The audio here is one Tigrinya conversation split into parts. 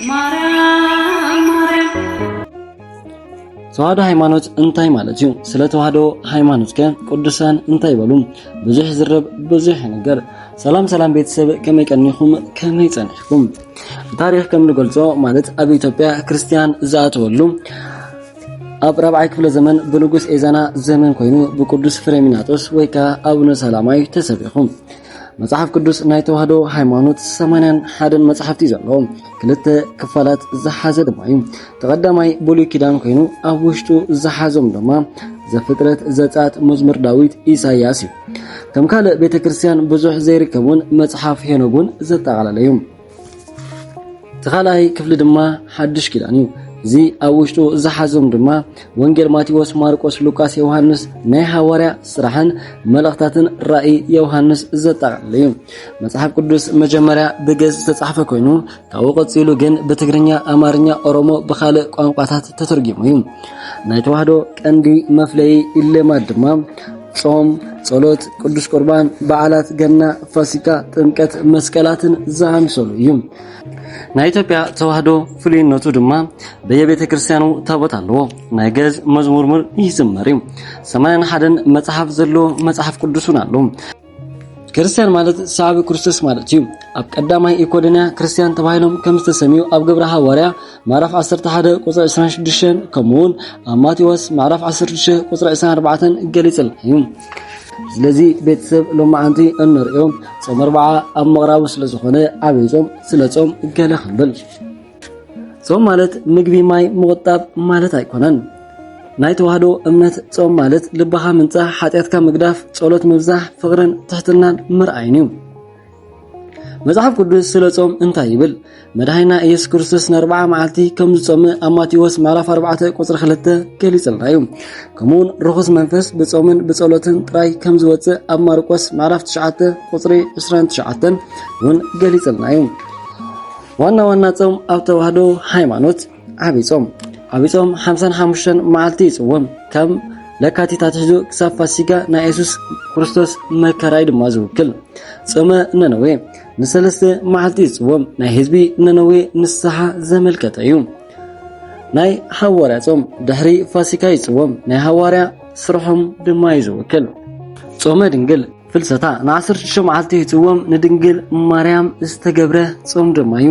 ማርያም ማርያም። ተዋህዶ ሃይማኖት እንታይ ማለት እዩ? ስለ ተዋህዶ ሃይማኖት ከ ቅዱሳን እንታይ ይበሉ? ብዙሕ ይዝረብ፣ ብዙሕ ይንገር። ሰላም ሰላም ቤተሰብ፣ ከመይ ቀኒኹም? ከመይ ጸኒሕኩም? ታሪኽ ከም ንገልጾ ማለት ኣብ ኢትዮጵያ ክርስትያን ዝኣተወሉ ኣብ ራብዓይ ክፍለ ዘመን ብንጉስ ኤዛና ዘመን ኮይኑ ብቅዱስ ፍሬሚናጦስ ወይ ከዓ ኣቡነ ሰላማዊ ተሰቢኹ። መጽሓፍ ቅዱስ ናይ ተዋህዶ ሃይማኖት ሰማንያን ሓደን መጽሓፍቲ ዘለዎ ክልተ ክፋላት ዝሓዘ ድማ እዩ። ተቐዳማይ ብሉይ ኪዳን ኮይኑ ኣብ ውሽጡ ዝሓዞም ድማ ዘፍጥረት፣ ዘጸኣት፣ መዝሙር ዳዊት፣ ኢሳይያስ እዩ። ከም ካልእ ቤተ ክርስቲያን ብዙሕ ዘይርከቡን መጽሓፍ ሄኖግ እውን ዘጠቓለለ እዩ። እቲ ካልኣይ ክፍሊ ድማ ሓድሽ ኪዳን እዩ። እዚ ኣብ ውሽጡ ዝሓዞም ድማ ወንጌል ማቴዎስ፣ ማርቆስ፣ ሉቃስ፣ ዮሃንስ፣ ናይ ሃዋርያ ስራሕን መልእኽታትን ራእይ ዮሃንስ ዘጠቓለለ እዩ። መጽሓፍ ቅዱስ መጀመርያ ብግእዝ ዝተጻሕፈ ኮይኑ ካብኡ ቀጺሉ ግን ብትግርኛ፣ ኣማርኛ፣ ኦሮሞ ብኻልእ ቋንቋታት ተተርጊሙ እዩ። ናይ ተዋህዶ ቀንዲ መፍለዪ ኢለማት ድማ ጾም፣ ጸሎት፣ ቅዱስ ቁርባን፣ በዓላት ገና፣ ፋሲካ፣ ጥምቀት፣ መስቀላትን ዝኣምሰሉ እዩ። ናይ ኢትዮጵያ ተዋህዶ ፍሉይነቱ ድማ በየቤተ ክርስቲያኑ ታቦት ኣለዎ። ናይ ግእዝ መዝሙር እውን ይዝመር እዩ። ሰማንያን ሓደን መጽሓፍ ዘለዎ መጽሓፍ ቅዱስ እውን ኣሎ። ክርስቲያን ማለት ሰዓቢ ክርስቶስ ማለት እዩ። ኣብ ቀዳማይ ኢኮዶንያ ክርስቲያን ተባሂሎም ከም ዝተሰምዩ ኣብ ግብረ ሃዋርያ ምዕራፍ ዓሰርተ ሓደ ቁጽሪ ዕስራን ሽዱሽተን ከምኡ እውን ኣብ ማቴዎስ ምዕራፍ ዓሰርተ ሽዱሽተ ቁጽሪ ዕስራን ኣርባዕተን ገሊጽልና እዩ። ስለዚ ቤተሰብ ሎማዓንቲ እንሪኦ ጾም ኣርብዓ ኣብ ምቕራቡ ስለ ዝኾነ ዓብይ ጾም ስለ ጾም ገለ ክንብል። ጾም ማለት ምግቢ ማይ ምቑጣብ ማለት ኣይኮነን። ናይ ተዋህዶ እምነት ጾም ማለት ልብኻ ምንጻህ፣ ሓጢኣትካ ምግዳፍ፣ ጸሎት ምብዛሕ፣ ፍቕርን ትሕትናን ምርኣይን እዩ። መጽሓፍ ቅዱስ ስለ ጾም እንታይ ይብል? መድሓኒና ኢየሱስ ክርስቶስ ንኣርብዓ መዓልቲ ከም ዝጾመ ኣብ ማቴዎስ ምዕራፍ ኣርባዕተ ቁጽሪ ክልተ ገሊጽልና እዩ። ከምኡውን ርኹስ መንፈስ ብጾምን ብጸሎትን ጥራይ ከም ዝወጽእ ኣብ ማርቆስ ምዕራፍ ትሽዓተ ቁጽሪ ዕስራን ትሽዓተን እውን ገሊጽልና እዩ። ዋና ዋና ጾም ኣብ ተዋህዶ ሃይማኖት ዓብይ ጾም። ዓብይ ጾም ሓምሳን ሓሙሽተን መዓልቲ ይጽወም። ከም ለካቲት ኣትሒዙ ክሳብ ፋሲጋ ናይ የሱስ ክርስቶስ መከራይ ድማ ዝውክል። ጾመ ነነዌ ንሰለስተ መዓልቲ ይጽወም። ናይ ህዝቢ ነነዌ ንስሓ ዘመልከተ እዩ። ናይ ሃዋርያ ጾም ድሕሪ ፋሲካ ይጽወም። ናይ ሃዋርያ ስርሖም ድማ እዩ ዝውክል። ጾመ ድንግል ፍልሰታ ንዓሰርተ ሽዱሽተ መዓልቲ ይጽወም፣ ንድንግል ማርያም ዝተገብረ ጾም ድማ እዩ።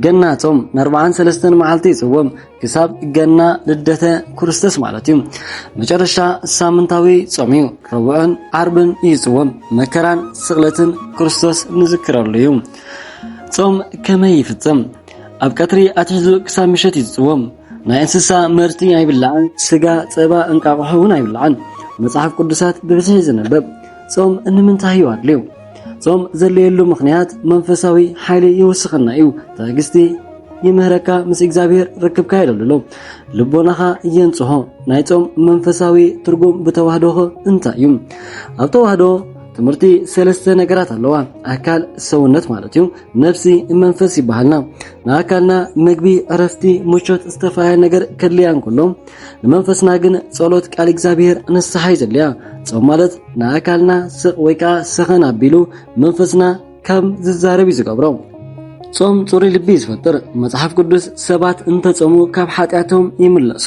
ገና ጾም ንኣርብዓን ሰለስተን መዓልቲ ይጽወም፣ ክሳብ ገና ልደተ ክርስቶስ ማለት እዩ። መጨረሻ ሳምንታዊ ጾም እዩ። ረቡዕን ዓርብን ይጽወም፣ መከራን ስቕለትን ክርስቶስ ንዝክረሉ እዩ። ጾም ከመይ ይፍጸም? ኣብ ቀትሪ ኣትሒዙ ክሳብ ምሸት እዩ ዝጽወም። ናይ እንስሳ ምህርቲ ኣይብላዕን፣ ስጋ፣ ጸባ፣ እንቃቑሖ እውን ኣይብላዕን። መጽሓፍ ቅዱሳት ብብዝሒ ዝንበብ። ጾም ንምንታይ እዩ ኣድልዩ? ጾም ዘድልየሉ ምኽንያት መንፈሳዊ ሓይሊ ይውስኸና እዩ። ትዕግስቲ ይምህረካ፣ ምስ እግዚኣብሔር ርክብካ የደልድሎ፣ ልቦናኻ የንጽሆ። ናይ ጾም መንፈሳዊ ትርጉም ብተዋህዶኸ እንታይ እዩ? ኣብ ተዋህዶ ትምህርቲ ሰለስተ ነገራት ኣለዋ። ኣካል፣ ሰውነት ማለት እዩ፣ ነፍሲ፣ መንፈስ ይበሃልና። ንኣካልና ምግቢ፣ ዕረፍቲ፣ ምቾት፣ ዝተፈላለየ ነገር ከድልያ እንከሎ፣ ንመንፈስና ግን ጸሎት፣ ቃል እግዚኣብሔር፣ ንስሓ እዩ ዘድልያ። ጾም ማለት ንኣካልና ስቕ ወይ ከኣ ሰኸን ኣቢሉ መንፈስና ከም ዝዛረብ እዩ ዝገብሮ። ጾም ጽሩይ ልቢ እዩ ዝፈጥር። መጽሓፍ ቅዱስ ሰባት እንተጾሙ ካብ ሓጢኣቶም ይምለሱ።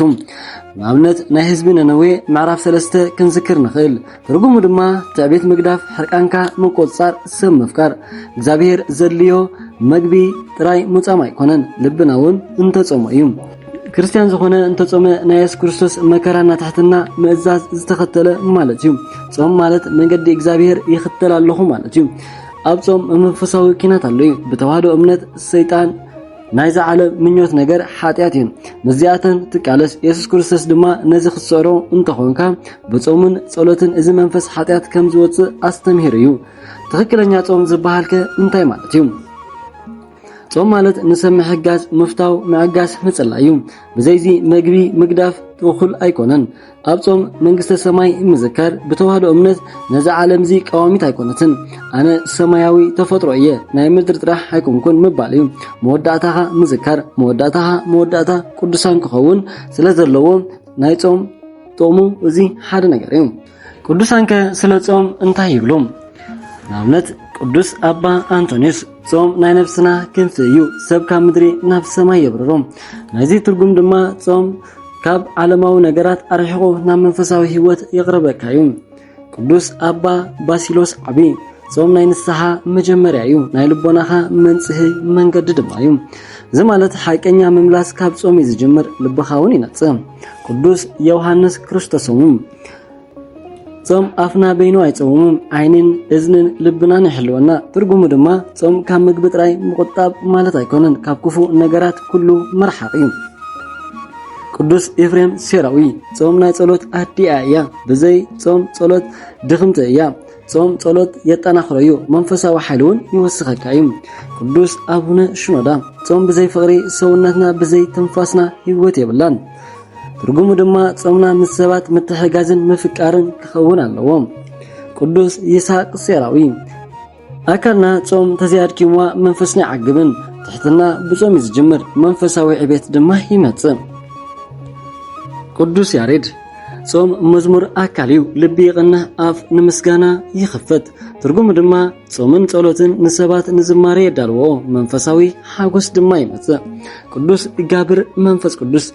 ንኣብነት ናይ ህዝቢ ነነዌ ምዕራፍ ሰለስተ ክንዝክር ንኽእል። ትርጉሙ ድማ ትዕቢት ምግዳፍ፣ ሕርቃንካ ምቁጽጻር፣ ሰብ ምፍቃር። እግዚኣብሔር ዘድልዮ መግቢ ጥራይ ምጻም ኣይኮነን፣ ልብና እውን እንተጾሞ እዩ። ክርስትያን ዝኾነ እንተጾመ ናይ የሱስ ክርስቶስ መከራና ትሕትና ምእዛዝ ዝተኸተለ ማለት እዩ። ጾም ማለት መንገዲ እግዚኣብሔር ይኽተል ኣለኹ ማለት እዩ። ኣብ ጾም መንፈሳዊ ኪናት ኣሎ እዩ። ብተዋህዶ እምነት ሰይጣን ናይዛ ዓለም ምኞት ነገር ሓጢኣት እዩ። ምስዚኣተን ትቃለስ። የሱስ ክርስቶስ ድማ ነዚ ክትስዕሮ እንተኾንካ ብጾምን ጸሎትን እዚ መንፈስ ሓጢኣት ከም ዝወጽእ ኣስተምሂሩ እዩ። ትኽክለኛ ጾም ዝበሃልከ እንታይ ማለት እዩ? ጾም ማለት ንሰብ ምሕጋዝ፣ ምፍታው፣ ምዕጋስ፣ ምጽላይ እዩ። ብዘይዚ መግቢ ምግዳፍ ትውኩል ኣይኮነን። ኣብ ጾም መንግስተ ሰማይ ምዝካር ብተዋህዶ እምነት ነዛ ዓለም እዚ ቀዋሚት ኣይኮነትን። ኣነ ሰማያዊ ተፈጥሮ እየ፣ ናይ ምድሪ ጥራሕ ኣይኮንኩን ምባል እዩ። መወዳእታኻ ምዝካር፣ መወዳእታኻ መወዳእታ ቅዱሳን ክኸውን ስለ ዘለዎ ናይ ጾም ጥቕሙ እዚ ሓደ ነገር እዩ። ቅዱሳንከ ስለ ጾም እንታይ ይብሉ? ንኣብነት ቅዱስ ኣባ ኣንቶንዮስ ጾም ናይ ነፍስና ክንፊ እዩ፣ ሰብ ካብ ምድሪ ናብ ሰማይ የብርሮ። ናይዚ ትርጉም ድማ ጾም ካብ ዓለማዊ ነገራት ኣርሒቑ ናብ መንፈሳዊ ህይወት የቕርበካ እዩ። ቅዱስ ኣባ ባሲሎስ ዓቢ፣ ጾም ናይ ንስሓ መጀመርያ እዩ፣ ናይ ልቦናኻ መንጽሂ መንገዲ ድማ እዩ። እዚ ማለት ሓቀኛ ምምላስ ካብ ጾም እዩ ዝጅምር፣ ልብኻ እውን ይነጽህ። ቅዱስ ዮሃንስ ክርስቶሶሙ፣ ጾም ኣፍና በይኑ ኣይጸውምም፣ ዓይንን እዝንን ልብናን ይሕልወና። ትርጉሙ ድማ ጾም ካብ ምግቢ ጥራይ ምቁጣብ ማለት ኣይኮነን፣ ካብ ክፉእ ነገራት ኩሉ ምርሓቕ እዩ። ቅዱስ ኤፍሬም ሴራዊ፣ ጾም ናይ ጸሎት ኣዲኣ እያ፣ ብዘይ ጾም ጸሎት ድኽምቲ እያ። ጾም ጸሎት የጠናኽሮ እዩ፣ መንፈሳዊ ሓይሊ እውን ይወስኸካ እዩ። ቅዱስ ኣቡነ ሽኖዳ፣ ጾም ብዘይ ፍቕሪ ሰውነትና ብዘይ ትንፋስና ህይወት የብላን። ትርጉሙ ድማ ጾምና ምስ ሰባት ምትሕጋዝን ምፍቃርን ክኸውን ኣለዎ። ቅዱስ ይስሐቅ ሴራዊ፣ ኣካልና ጾም ተዘይኣድኪምዋ መንፈስና ይዓግብን፣ ትሕትና ብጾም እዩ ዝጅምር፣ መንፈሳዊ ዕቤት ድማ ይመጽእ። ቅዱስ ያሬድ፣ ጾም መዝሙር ኣካል እዩ፣ ልቢ ይቕንዕ፣ ኣፍ ንምስጋና ይኽፈት። ትርጉሙ ድማ ጾምን ጸሎትን ንሰባት ንዝማሬ የዳልዎ፣ መንፈሳዊ ሓጎስ ድማ ይመጽእ። ቅዱስ ጋብር መንፈስ ቅዱስ፣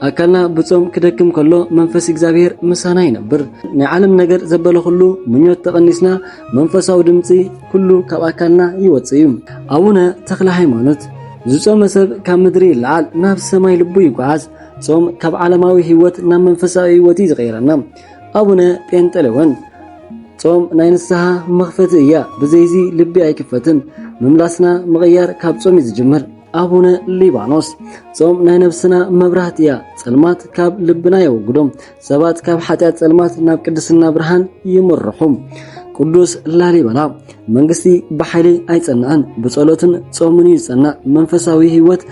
ኣካልና ብጾም ክደክም ከሎ መንፈስ እግዚኣብሔር ምሳና ይነብር። ናይ ዓለም ነገር ዘበለ ኩሉ ምኞት ተቐኒስና መንፈሳዊ ድምጺ ኩሉ ካብ ኣካልና ይወጽእ እዩ። ኣቡነ ተክለ ሃይማኖት፣ ዝጾመ ሰብ ካብ ምድሪ ይለዓል፣ ናብ ሰማይ ልቡ ይጓዓዝ። ጾም ካብ ዓለማዊ ህይወት ናብ መንፈሳዊ ህይወት እዩ ዝቐይረና። ኣቡነ ጴንጠሌዎን፣ ጾም ናይ ንስሓ መኽፈቲ እያ፣ ብዘይዚ ልቢ ኣይክፈትን። ምምላስና ምቕያር ካብ ጾም እዩ ዝጅምር። ኣቡነ ሊባኖስ፣ ጾም ናይ ነብስና መብራህቲ እያ፣ ጸልማት ካብ ልብና የወግዶ። ሰባት ካብ ሓጢኣት ጸልማት ናብ ቅድስና ብርሃን ይምርሑ። ቅዱስ ላሊበላ፣ መንግስቲ ብሓይሊ ኣይጸንዕን፣ ብጸሎትን ጾምን እዩ ዝጸንዕ። መንፈሳዊ ህይወት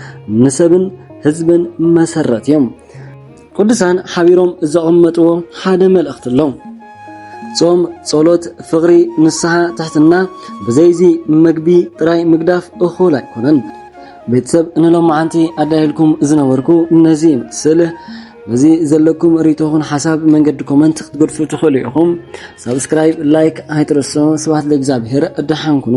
ንሰብን ህዝብን መሰረት እዮም። ቅዱሳን ሓቢሮም ዘቐመጥዎ ሓደ መልእኽቲ ኣሎ። ጾም፣ ጸሎት፣ ፍቕሪ፣ ንስሓ፣ ትሕትና፣ ብዘይዚ መግቢ ጥራይ ምግዳፍ እኹል ኣይኮነን። ቤተሰብ፣ ንሎማዓንቲ ኣዳሂልኩም ዝነበርኩ ነዚ ይመስል። በዚ ዘለኩም ርእይቶኹን ሓሳብ መንገዲ ኮመንት ክትገድፉ ትኽእሉ ኢኹም። ሳብስክራይብ፣ ላይክ ኣይትረስዑ። ስብሐት ለእግዚኣብሔር። ደሓን ኩኑ።